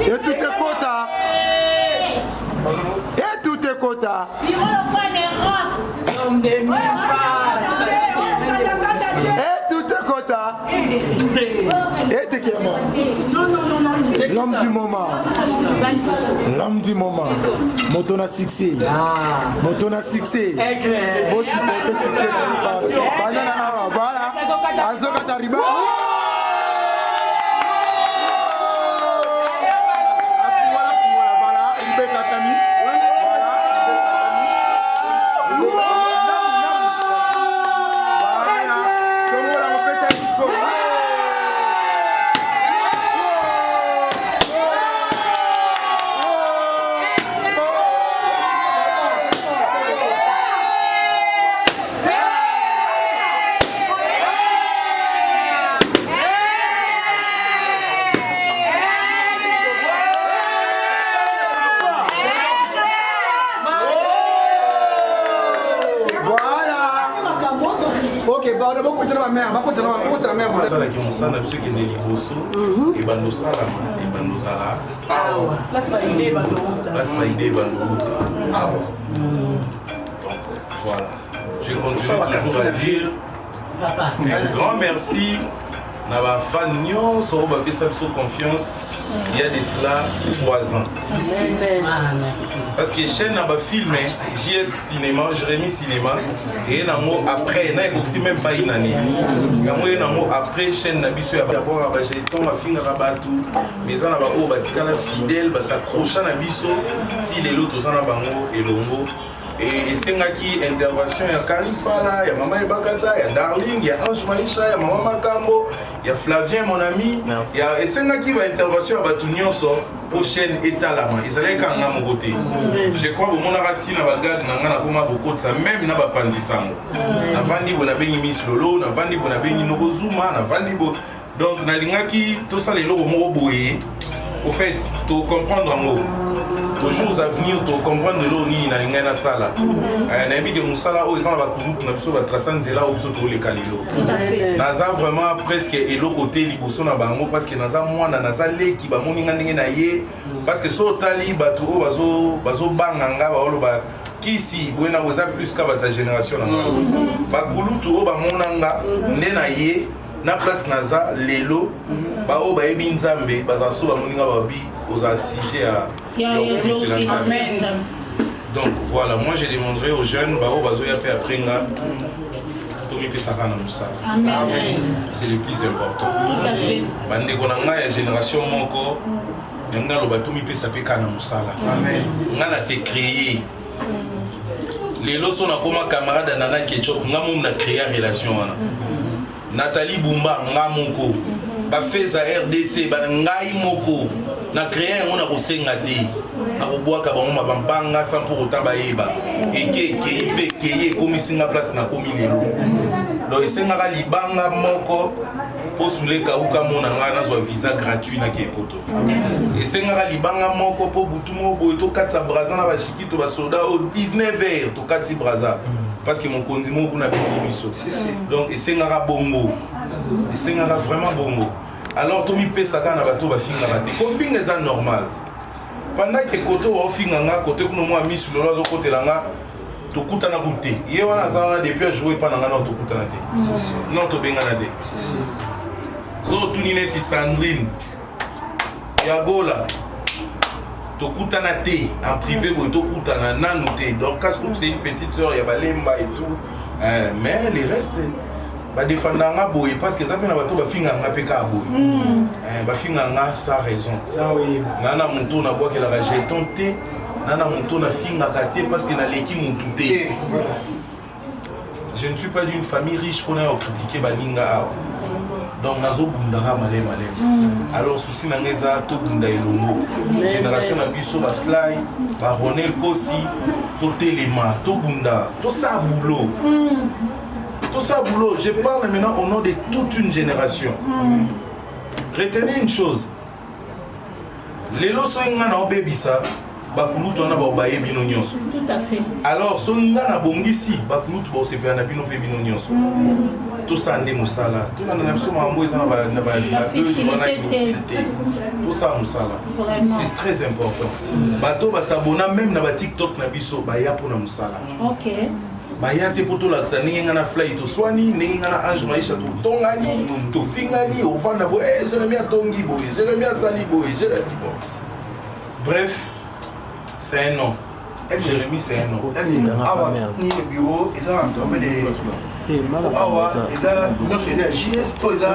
Etutekota. Etutekota. Etutekota. Etekama. L'homme du moment. L'homme du moment. Moto na succès. Moto na succès. Bosupporte succès. Banana awa. Voilà. Azokata riba. Asalaki mosala na biso ekende liboso, ebanda osalama, ebanda ozala awa, place baide ebanda outa, place baide ebanda outa awa. Donc voilà, je continue toujours à dire un grand merci na bafan nyonso oyo bapesa biso confiance il y a de cela 3 ans. Parce que chaîne na bafilme JS Cinéma, Jérémy Cinéma, eye nango après na ekokisi même pas une année. Yango ye nango après chaîne na biso ya babwaka bajeton, bafingaka bato, mais eza na baoyo batikala fidèle, basacrocha na biso ti lelo toza na bango elongo. Esengaki intervention ya Karine Pala, ya Mama Ebakata, ya Darling, ya Ange Maisha, ya Mama Makambo, ya Flavien mon ami, ya esengaki ba intervention ya bato nyonso po chaîne etalama. Ezalaki kaka nga moko te. Je crois bomonaka ntina bagage na nga nakoma kokotisa même na bapanzi sango. Navandi boye nabengi Miss Lolo, navandi boye nabengi Noko Zuma, navandi boye. Donc nalingaki tosala eloko moko boye. Au fait, to comprendre yango toujours à venir, to comprendre eloko nini nalingai nasala. Nayebi ke mosala oyo eza na bakulutu na biso batrasa nzela oyo biso toleka lelo. Naza vraiment presque eloko te liboso na bango, parce que naza mwana, naza leki, bamoni nga ndenge na ye. Parce que so otali bato oyo bazobanga nga, baoloba kisi boye na eza plus ka bato ya génération na nga. Bakulutu oyo bamona nga nde na ye na place naza lelo, baoyo bayebi Nzambe bazala so bamoni nga babi ozala sujet ya kokumisela Nzambe. Donc voilà, moi je demanderai aux jeunes baoyo bazoya mpe après nga, tomipesaka na mosala, c'est le plus important. Bandeko na ngai ya génération moko yango naloba, tomipesa mpe kaka na mosala. Ngai na se créer lelo so nakoma camarade ya Nana Ketchup, nga momu na créa relation wana. Nathalie Bumba, nga moko bafeza RDC, ngai moko na créa yango. Na kosenga te, na kobwaka bango mabambanga sans pour autant bayeba eke ekei mpe ekei ekomisi nga place nakomi lelo. Donc esengaka libanga moko mpo suleka uka mona nga nazwa visa gratuit nake poto. Esengaka libanga moko mpo butu moko boye tokatisa Braza na bashikito basoda oyo 19 heures tokatisi Braza parce que mokonzi moko kuna abengi biso. Donc esengaka bongo, esengaka vraiment bongo. Alors tomipesa kaka na bato bafingaka te. Kofinga eza normal. Pendant que kote baofinga nga, kote kuna mwa misu lolo azokotela nga, tokutana ku te. Ye wana aza wana depuis ajoue epa na nga, nao tokutana te, nao tobengana te. So otuni neti Sandrine ya Gola, tokutana te en privé boye, tokutana nanu te. Dorcas kutu c'est une petite sœur ya balemba et tout, mais le reste badefanda nga boye parce que eza mpe na bato bafinga nga mpe kaka boye. Bafinga nga sans raison. Nga na motu nabwakelaka jeton te, nga na motu nafingaka te parce que naleki motu te. Je ne suis pas d'une famille riche mpona ya kocritiquer baninga awa. Donc nazobundaka maleme maleme. Alors souci na ngai eza tobunda elongo, génération na biso, bafly, baronel Kosi, totelema, tobunda, tosala boulot, tosala boulot. Je parle maintenant au nom de toute une génération. Retenez une chose: lelo soki ngai na obebisa, bakulutu wana bao baye bino nyonso. Tout à fait. Alors soki ngai nabongisi, bakulutu baosepela na bino mpe bino nyonso. Tosala nde mosala, tolanda na biso makambo eza na babuzz wana inutile te. Tosala mosala, c'est très important. Bato basabona même na batiktok na biso, baya mpona mosala. Baya te mpo tolakisa ndenge ngai na Fly toswani, ndenge ngai na Ange Maisha totongani, tofingani, ovanda boye, eh, Jérémi atongi boye, Jérémi asali boye, Jérémi, bon, bref, c'est un nom. Jérémi, c'est un nom. Awa ni le bureau eza na combien de awa? Eza nyonso eza ya JS to eza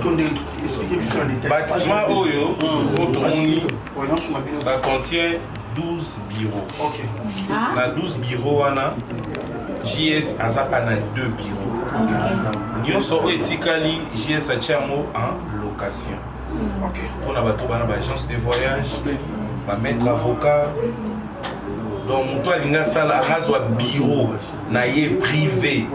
to nde? Explique biso na détail. Bâtiment oyo oyo tomoni, ça contient 12 bureaux. Na 12 bureaux wana, JS azaka na 2 bureaux. Nyonso oyo etikali, JS atia yango en location mpona bato bana baagence de voyage, bamaître avocat. Donc moto alingi asala, angazwa bureau na ye privé.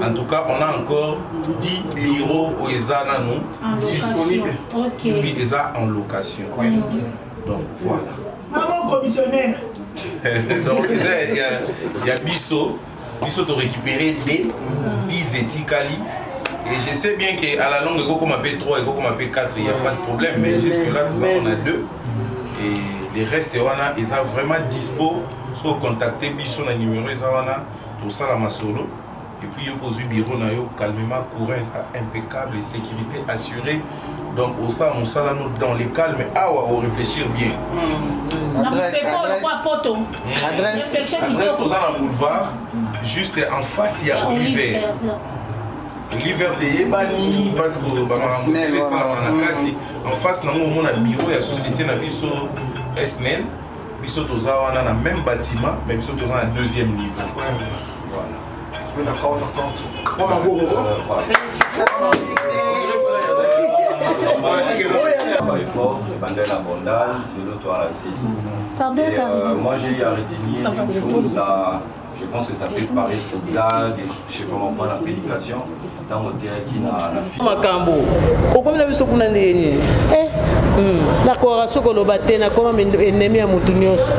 En tout cas, on a encore 10 bureaux oyo eza nanu disponible. Puis eza en location. Donc voilà. Maman commissionnaire. Donc eza ya biso, biso torécupéré des 10 etikali. Et je sais bien que à la longue ekokoma mpe 3, ekokoma mpe 4, il y a pas de problème, mais jusque là toza, on a 2 et les restes wana eza vraiment dispo. So contacter biso na numéro eza wana, tosala masolo et puis yo kozwi bureau na yo calmement. Courant eza impeccable, sécurité assurée. Donc osala mosala no dans le calme awa, oréfléchir bien. Adresse, adresse. Adresse, toza na boulevard, juste en face ya Oliver. Oliver te eyebani parce que bamakambo ebele esalama na kati. En face nango omona bureau ya société na biso SNL. Biso toza wana na même bâtiment, mais biso toza na deuxième niveau. Voilà. Oui, d'accord, d'accord. Effort, Bandel Abondal, de l'autre à la Pardon, Et, moi, j'ai eu à retenir une chose, là, je pense que ça peut paraître blague, je sais comment prendre la prédication, dans le qui na la fille. Makambo okomi na biso kuna ndenge nini? Nakoka soki koloba te, nakoma ennemi ya motu nyonso.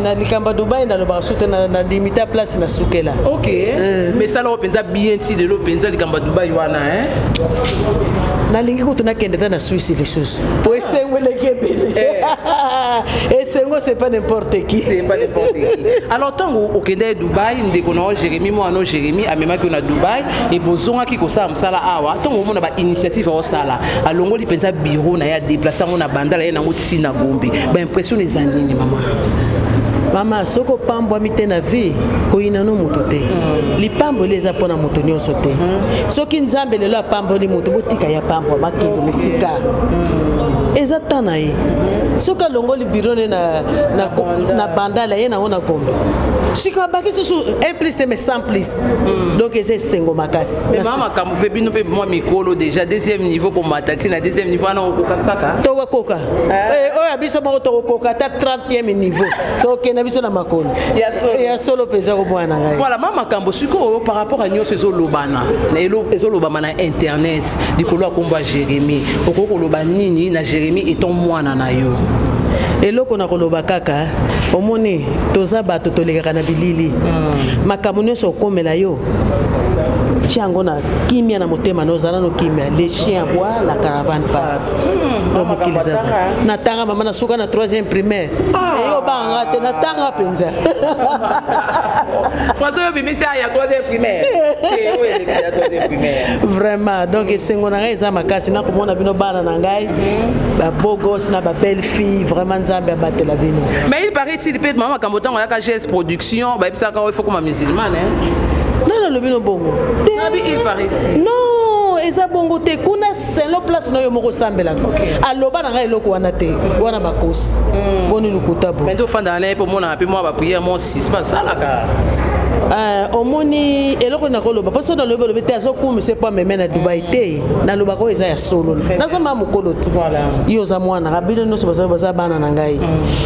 Na likambo ya Dubai nalobaka su te, na limita place nasukela. Ok, mais esala mpenza bien ti lelo mpenza likambo ya Dubai wana, hein? Nalingi kutu nakende ta na Swisse lisusu po esengo eleki ebele. Esengo, c'est pas n'importe qui. C'est pas n'importe qui. Alors ntango okende Dubai, ndeko na yo Jérémi, mwana no Jérémi amemaki yo na Dubai e bozongaki kosala mosala awa. Ntango omona bainitiative aosala, alongoli mpenza bureau na ye, adéplace yango na Bandala, ye nango ntina Gombe, baimpression eza nini, mama? Mama, soki opambwami te na vie, koyina no moto te. Lipamboli eza mpona moto nyonso te. Soki Nzambe lelo apamboli moto, botika ye apambwa, makende mosika, eza ta na ye. Soki alongoli bureau ne na Bandala, ye nango na Gombe, sikoyo abaki susu un plus te, mais 100 plus. Donc eza esengo makasi. Mais mama, makambo mpe bino mpe mwa mikolo déjà, deuxième niveau, komata ntina deuxième niveau wana, okoka kaka? Tokokoka. Oyo ya biso moko tokokoka ata 30e niveau, tokokenda biso na makolo ya solo mpenza, komwana na ngai. Voilà, ma makambo sikoyo par rapport à nyonso ezolobana ezolobama na internet likolo ya kombo ya Jérémi, okoki koloba nini na Jérémi eton mwana na yo? Eloko na koloba kaka, omoni toza bato tolekaka na bilili. Makambo nyonso okomela yo tia yango na kimia na motema na ozala no kimia. Les chiens aboient, la caravane passe. Donc mokili eza natanga mama na suka na 3e primaire. Eyo obanganga te, natanga mpenza. François oyo obimisi ya 3e primaire te, oyo eleki ya 3e primaire. Vraiment, donc esengo na ngai eza makasi nakomona bino bana na ngai, babeau gosse na babelle fille. Vraiment, Nzambe abatela bino. Mais il paraît il mpe mama makambo ntango ayaka GS Production, bayebisaka oyo faut koma musulmane, hein? Non, nalobi no bongo. Nabi il paraît. Non, eza bongo te. Kuna selo place na yo moko osambelaka. Aloba na ngai eloko wana te, wana bakosi boni lokuta bo. Mais nde ofandaka na ye mpo omonaka mpe mwa baprière mwa suspe asalaka. Omoni eloko nakoloba mpo so nalobi olobi te azokumisa mpo ameme na Dubai te. Nalobaka oyo eza ya solo. Naza ma mokolo te, yo oza mwana ka bino nyonso baza bana na ngai.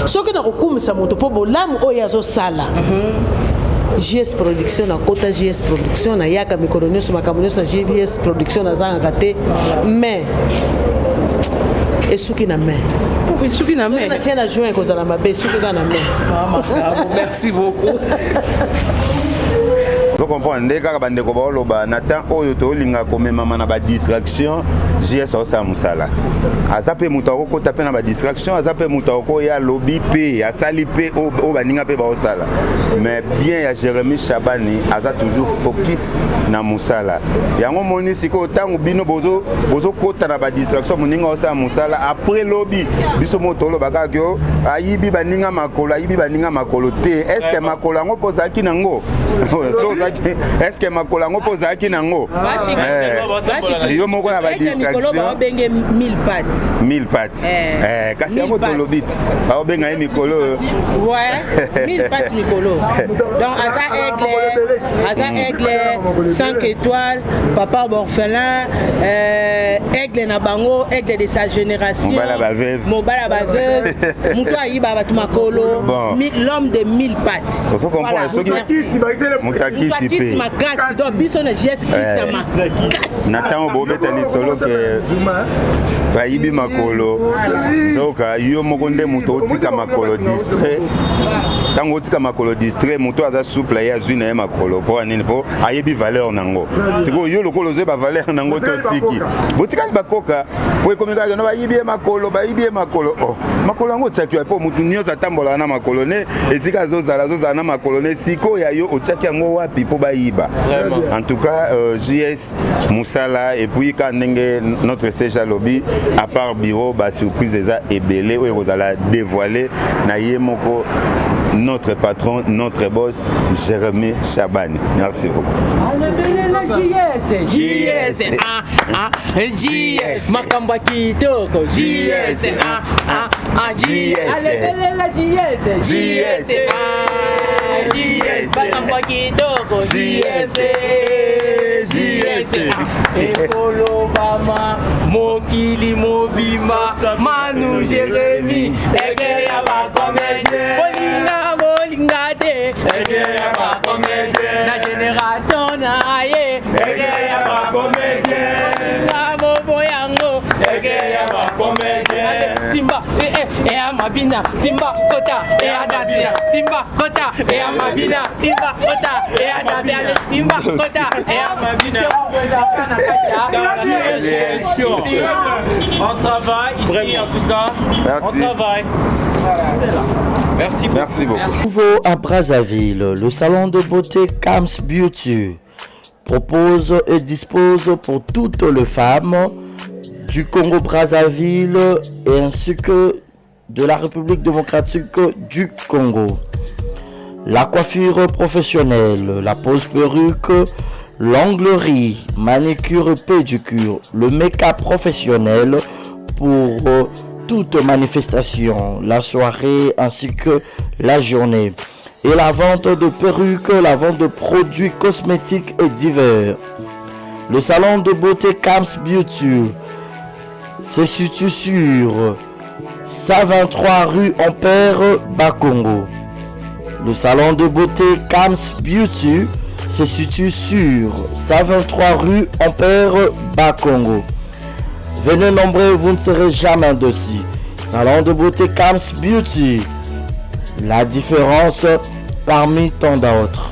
Soki nakokumisa moto mpo bolamu oyo azosala, JS Production, nakota JS Production, nayaka mikolo nyonso, makambo nyonso ya JS Production nazangaka te. Mais esuki na main. Esuki na main. Natia na juin ekozala mabe, esuki kaka na main. Merci beaucoup. Ozo comprendre nde kaka bandeko baoloba na temps oyo tolinga komemama na badistraction. JS aosala mosala, aza mpe moto akokota mpe na badistraction, aza mpe moto akoya alobi mpe asali mpe oyo baninga mpe baosala. Mais bien ya Jérémi Shabani aza toujours focus na mosala yango. Moni sikoyo ntango bino bozokota na badistraction, moninga osala mosala. Après lobi biso mo toloba kaka yo ayibi baninga makolo, ayibi baninga makolo te. Est ce que makolo yango mpo ozalaki nango? So ozalaki, est ce que makolo yango mpo ozalaki nango yo moko na badistraction? Babenge mille pattes. Mille pattes. Kasi yango tolobi ti baobenga ye mikolo oyo. Ouais, mille pattes mikolo. Donc aza aigle, aza aigle 5 étoiles, papa orphelin, aigle na bango, aigle de sa génération. Mobala baveuve. Mobala baveuve, moto ayiba bato makolo. Bon. L'homme de mille pattes. Ozo comprendre soki moto akisi mpe makasi. Donc biso na JS kisi ya makasi. Na ntango bobeta lisolo ke bayibi makolo, nzoka yo moko nde moto otika makolo distrait. Ntango otika makolo distrait, moto aza souple, ye azwi na ye makolo. Mpo nini? Mpo ayebi valeur nango. Sikoyo yo lokola ozoyeba valeur nango te, otiki botikali bakoka po ekomi kaka no bayibi ye makolo, bayibi ye makolo. Oh, makolo yango otiaki wapi? Mpo motu nyonso atambolaka na makolo ne esika azozala, azozala na makolo ne. Sikoyo ya yo otiaki yango wapi mpo bayiba? En tout cas, JS mosala. Et puis ka ndenge notre siège alobi, à part bureau, basurprise eza ebele oyo ekozala dévoilé na ye moko, notre patron, notre boss Jérémy Chabani. Merci beaucoup. JS, JS, ah, ah, JS, makambo ya kitoko, JS, ah, ah, ah, JS, alebelela JS, JS, ah, JS, makambo ya kitoko, JS, JS, ekolobama mokili mobimba, Manu Jérémy, eke ya bacomédien, bolinga bolinga te, eke ya bacomédien, na génération na ye, eke ya bacomédien, na bobo yango, eke ya bacomédien, simba eya mabina, simba kota eya dasia, simba kota eya mabina, simba kota eya dasia, simba kota eya mabina. On travaille ici en tout cas. Merci. On travaille. Merci beaucoup. Merci beaucoup. Nouveau à Brazzaville, le salon de beauté Kams Beauty propose et dispose pour toutes les femmes du Congo-Brazzaville et ainsi que de la République démocratique du Congo. La coiffure professionnelle, la pose perruque, l'onglerie, manicure, pédicure, le make-up professionnel pour toute manifestation, la soirée ainsi que la journée. Et la vente de perruques, la vente de produits cosmétiques et divers. Le salon de beauté Kams Beauty se situe sur 123 rue Ampère Bakongo. Le salon de beauté Kams Beauty se situe sur 123 rue Ampère Bakongo. Venez nombreux, vous ne serez jamais déçus. Salon de beauté Kams Beauty. La différence parmi tant d'autres.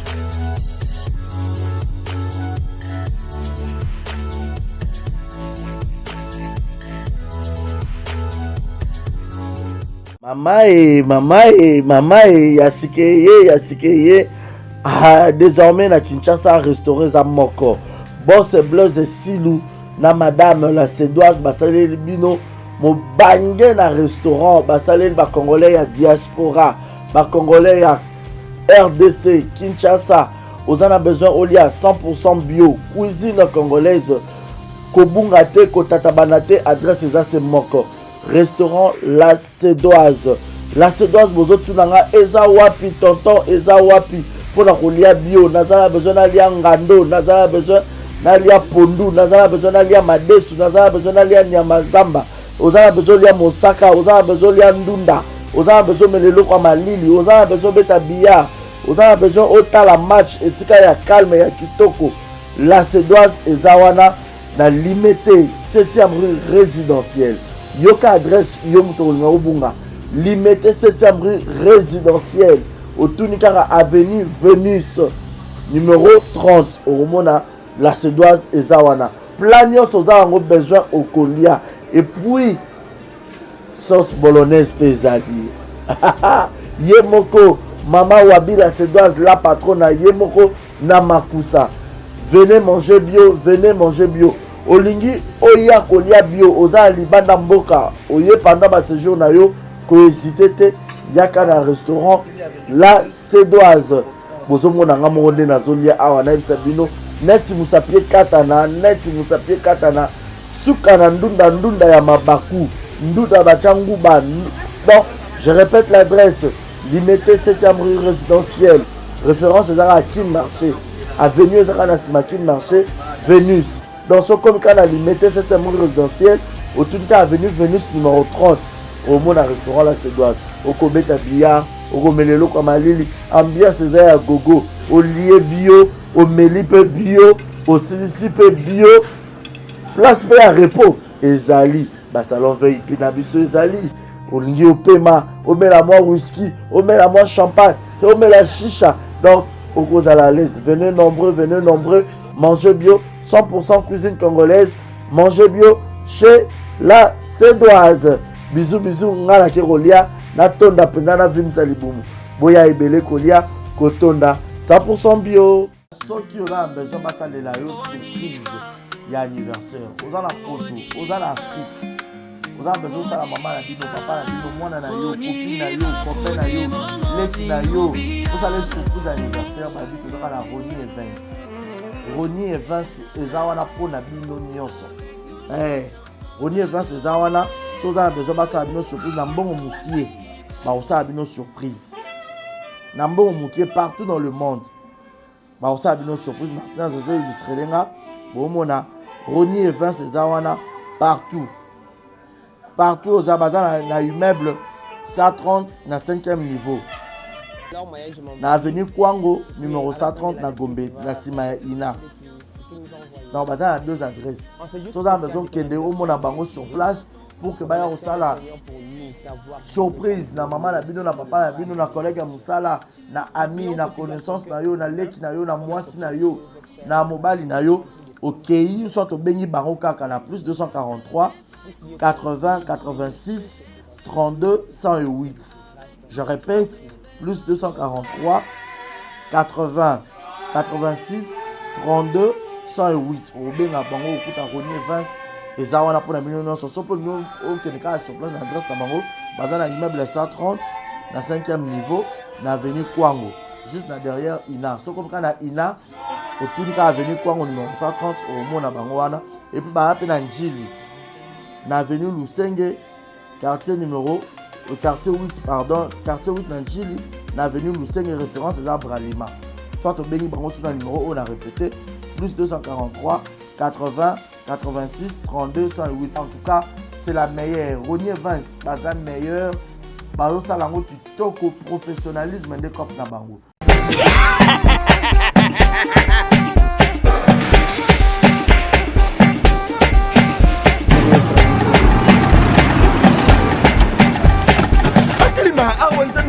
Mama e, mama e, mama e, ya sika eye, ya sika eye. Ah, désormais na Kinshasa restaurant eza moko. Boss Blaise Silu na madame la Cédoise basaleli bino mobange na restaurant basaleli ba congolais ya diaspora, ba congolais ya RDC Kinshasa. Oza na besoin olia 100% bio, cuisine congolaise. Kobunga te, kotatabana te, adresse eza se moko. Restaurant La Cédoise. La Cédoise bozotuna nga eza wapi tonton, eza wapi mpona kolia bio? Naza na besoin nalia ngando, naza na besoin nalia pondu, naza na besoin nalia madesu, naza na besoin nalia nyama zamba, oza na besoin olia mosaka, oza na besoin olia ndunda, oza na besoin omela eloko ya malili, oza na besoin obeta billard, oza na besoin otala match esika ya calme ya kitoko. La Cédoise eza wana na Limete 7e rue résidentielle. Yoka adresse yo moto okolinga obunga. Limete 7e rue résidentielle. Otuni kaka avenue Venus numéro 30 okomona la Cédoise eza wana. Plat nyonso oza yango besoin okolia. Et puis sauce bolognaise mpe ezali. Ye moko mama Wabi la Cédoise la patronne ye moko na makusa. Venez manger bio, venez manger bio. Olingi oya kolia bio, oza na libanda mboka, oye pendant ba séjour na yo, ko hésiter te, yaka na restaurant la Cédoise. Bozomona nga moko nde nazolia awa, nayebisa bino neti musapi ekatana, neti musapi ekatana, suka na ndunda, ndunda ya mabaku, ndunda batya nguba. Donc, je répète l'adresse, Limete 7e rue résidentielle. Référence ezaka Kin Marché. Avenue ezaka na sima Kin Marché, Venus. Donc soki okomi kaka na Limete 7e rue résidentielle, otuni kaka avenue Venus numéro 30, omona restaurant La Cédoise. Okobeta billard, okomela eloko ya malili, ambiance eza ya gogo, olie bio, omeli pe bio, osilisi pe bio, place pe ya repos ezali. Ba salon VIP na biso ezali. Olingi opema, omela mwa whisky, omela mwa champagne, omela shisha. Donc okozala à l'aise. Venez nombreux, venez nombreux, mangez bio, 100% cuisine congolaise, mangez bio chez la Cédoise. Bisous bisous, nga nake kolia, natonda mpenza na vimisa libumu. Boya ebele kolia, kotonda 100% bio. Soki oza na besoin basalela yo surprise ya anniversaire, oza na poto, oza na Afrique, oza na besoin osala mama na bino, papa na bino, mwana na yo, copine na yo, copain na yo, leki na yo, osala surprise ya anniversaire, babi tozaka na Rony Events. Rony Events eza wana mpo na bino nyonso. Rony Events eza wana, soki oza na besoin basala bino surprise na mbongo mokie, bakosala bino surprise na mbongo mokie partout dans le monde. Bakosala bino surprise. Martinez azo illustrele nga, bomona Rony Events eza wana partout. Partout oza, baza na immeuble 130 na 5e niveau. Na avenue Kwango numéro 130 na Gombe na sima ya Ina. Donc baza na deux adresses. Toza na besoin kende omona bango sur place pour que baya kosala surprise na mama na bino, na papa na bino, na collègue ya mosala, na ami, na connaissance na yo, na leki na yo, na mwasi na yo, na mobali na yo. Okei soit obengi bango kaka na plus 243 80 86 32 108. Je répète, plus 243 80 86 32 108. Obenga bango okuta Rony Events eza wana mpona bino nyonso. Soki olingi okende kaka sur place na adresse na bango, baza na immeuble 130 na 5e niveau na avenue Kwango, juste na derrière Ina. Soki okomi kaka na Ina, otuni kaka avenue Kwango numéro 130, okomona bango wana. Et puis baza mpe na Njili na avenue Lusenge, quartier numéro, quartier 8, pardon, quartier 8 na Njili na avenue Lusenge, référence eza Bralima. Soit obengi bango sur na numéro oyo na répété, plus 243 80 86 32 108. En tout cas, c'est la meilleure. Rony Evans, baza meilleur. Bazosala yango kitoko, professionnalisme nde cop na bango.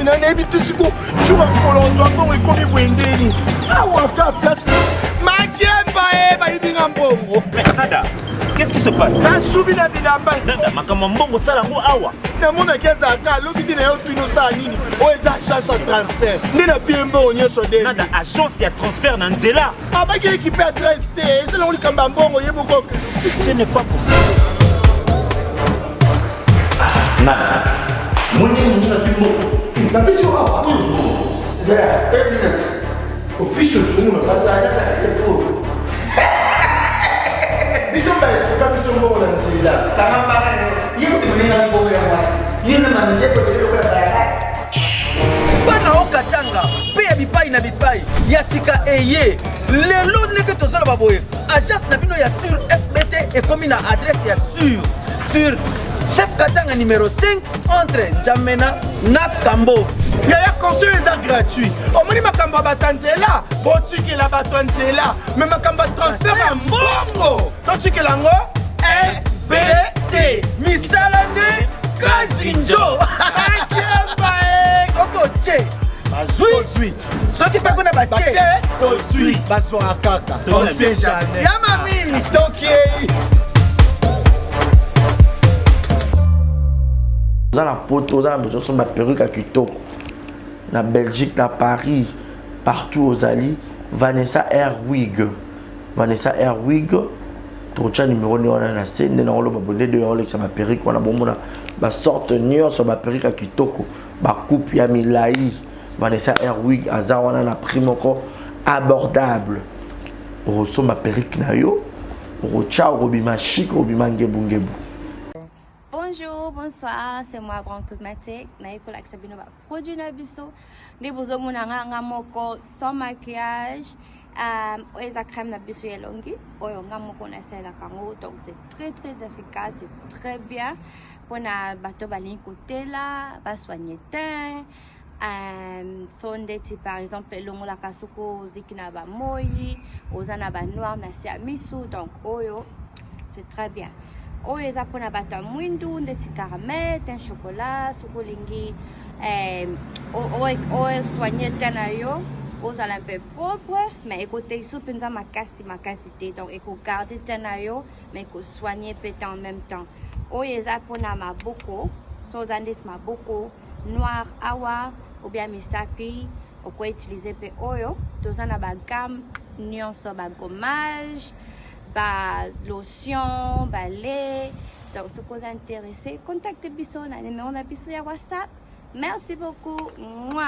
na nayebi te siko jour ya mokolo ozwa mbongo ekomi boye ndeni awa ka place makemba e bayibi nga mbongo. Nada, qu'est-ce qui se passe? Nasubi na bilamba. Nada, makambo ya mbongo osala yango awa. Namonaki azalaka alobi te na yo tuni osala nini oyo eza agence ya transfert nde na pie mbongo nyonso de. Nada, agence ya transfert na nzela. Abaki ekipe adresse te eza nango likambo ya mbongo ye moko. Ce n'est pas possible. Nada, moni moninga azwi mbongo. Napesi yo awa. Zela, une minute. Opiso tshungu na bato agence ya fo. Biso baestoka biso mbongo na nzela. Kanga mbanga yo. Ye kutu moninga mbongo ya mwasi. Yo na mandeko ebele lokola bayakasi. Bana o Katanga mpe ya bipai na bipai ya sika eye lelo ndenge tozoloba boye agence na bino ya sur fbt ekomi na adresse ya sur sur chef Katanga numéro 5 entre N'Djamena na Kambo. Yaya conseil eza gratuit omoni makambo ya bato ya nzela botikela bato ya nzela me makambo ya transfert ya mbongo totikela yango fbt misala nde kasi njo soki otie bazwi soki mpe kuna batie tozwi bazwaka kaka on sait jamais ya mami tokei. Oza na poto, oza na besoin osomba perruque ya kitoko na Belgique, na Paris, partout ozali, Vanessa Airwig, Vanessa Airwig, tokotya numero nde wana na se nde nakoloba bonde de olekisa baperruque wana bomona basorte nyonso ya baperruque ya kitoko, bacoupe ya milai. Vanessa Airwig aza wana na prix moko abordable. Okosomba perruque na yo, okotya, okobima chic, okobima ngebungebu. Bonjour, bonsoir, c'est moi Grand Cosmétique. Naye kolakisa bino ba produit na biso. Nde bozomona nga nga moko sans maquillage. Oyo eza crème na biso ya elongi oyo nga moko nasalelaka yango, donc c'est très très efficace, c'est très bien mpona bato balingi kotela basoigne teint. So ndeti par exemple elongolaka soki oziki na bamoi, oza na banoir na se ya misu, donc oyo c'est très bien. Oyo eza mpona bato ya mwindu ndeti caramel, teint chocolat, soki olingi osoigne teint na yo ozala mpe propre, mais ekotekiso mpenza makasi makasi te, donc ekogarde teint na yo mais ekosoigne mpe teint en même temps. Oyo eza mpona maboko, so oza ndeti maboko noir awa ou bien misapi, okoutilize mpe oyo. Toza na bagamme nyonso, bagommage, balotion, balait. Donc soki oza intéressé, contacte biso na numéro na biso ya WhatsApp. Merci beaucoup. Mouah.